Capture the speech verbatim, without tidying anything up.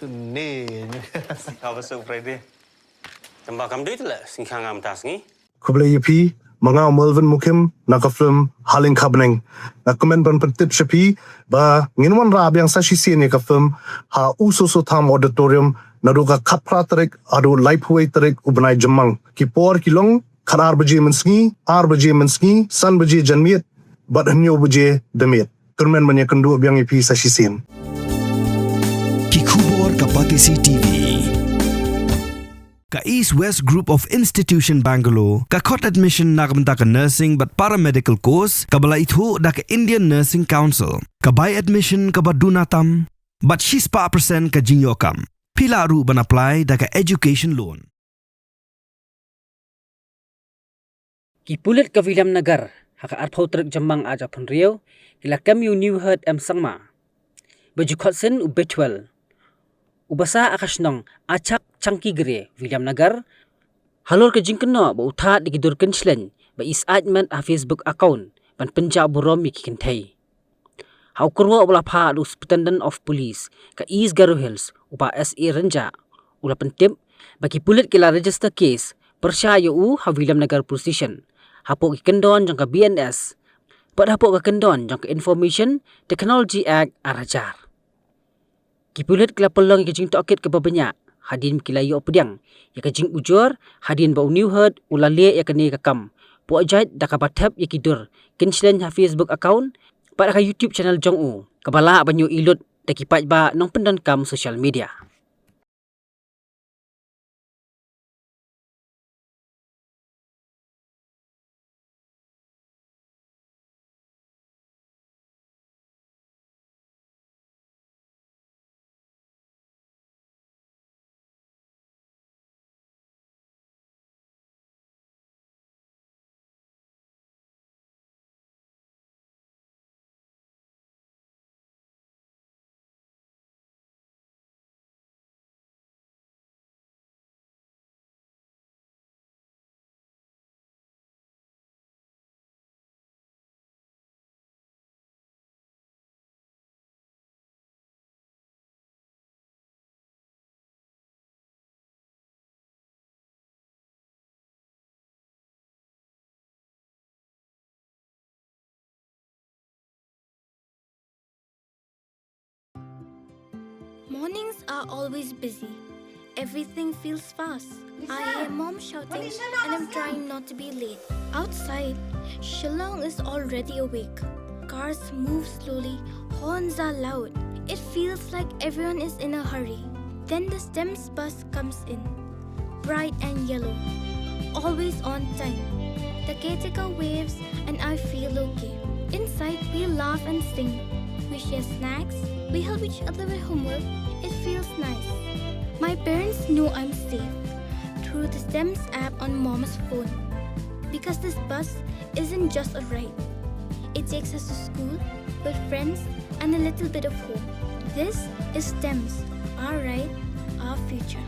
Ni. Ka ba su Friday. Tamba kam dei le sing khang am tas ngi. Khublei ïa phi, ma nga u Melvin Mukim, na ka film Haleng Khabneng. Nga kmen ban pyntip sha phi ba ngin wanrah biang sa shisien ïa ka film ha U Soso Tham Auditorium naduh ka khatphra tarik haduh laiphew wei tarik u bnai Jymmang. Ki por ki long khatar baje mynsngi, ar baje mynsngi, san baje janmiet bad hynñiew baje damiet. Kyrmen ban ïakynduh biang ïa phi sa shisien. Ki khubor ka Batesi T V. Ka East West Group of Institution Bangalore ka khot admission na ka bynta ka nursing bad paramedical course kaba la ithuh da ka Indian Nursing Council. Ka bai admission kaba duna tam bad shispah percent ka jingïoh kam. Phi lah ruh ban apply da ka education loan. Ki pulit ka Williamnagar ha ka arphew tarik Jymmang ar hajar arphew hynriew ki la kem ïa u Newhart M Sangma, ba ju khot sien u Bethuel, uba sah ha ka shnong Achak Changkigre, Williamnagar, halor ka jingkynnoh ba u thad da ki dur kynshlei ba i sait met ha Facebook account ban pynjah burom ïa ki kynthei. Ha u kyrwoh uba la phah da u Superintendent of Police ka East Garo Hills, u Bah S A Rynjah, u la pyntip ba ki pulit ki la register case pyrshah ïa u ha Williamnagar Police Station hapoh ki kyndon jong ka B N S bad hapoh ka kyndon jong ka Information Technology Act ar hajar. Ki pulit ki la pynlong ïa ka jingtohkit kaba bniah hadien ba ki la ïoh pdiang ïa ka jingujor hadien ba u Newhart u la leh ïa kane ka kam poh jait da kaba thep ïa ki dur kynshlei ha Facebook account bad ha ka YouTube channel jong u, kaba lah ban ïohi lut da ki paidbah nongpyndonkam social media. Mornings are always busy. Everything feels fast. I hear mom shouting and I'm trying not to be late. Outside, Shillong is already awake. Cars move slowly, horns are loud. It feels like everyone is in a hurry. Then the STEMS bus comes in, bright and yellow, always on time. The caretaker waves and I feel okay. Inside, we laugh and sing. We share snacks. We help each other with homework. It feels nice. My parents know I'm safe through the STEMS app on mom's phone. Because this bus isn't just a ride. It takes us to school, with friends, and a little bit of hope. This is STEMS, our ride, our future.